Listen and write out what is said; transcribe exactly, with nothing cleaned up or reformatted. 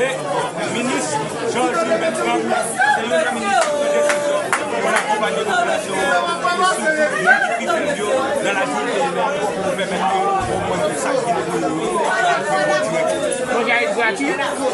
E minis Georges Bertrand se youn nan minis ki pran desizyon pou l akonpanye popilasyon an e sitou moun ki pi pòv yo nan lajounen peyi a pou pèmèt ke omwen tout sa ki gen pou yo yo al jwenn yo dirèkteman. Pwojè a gratui.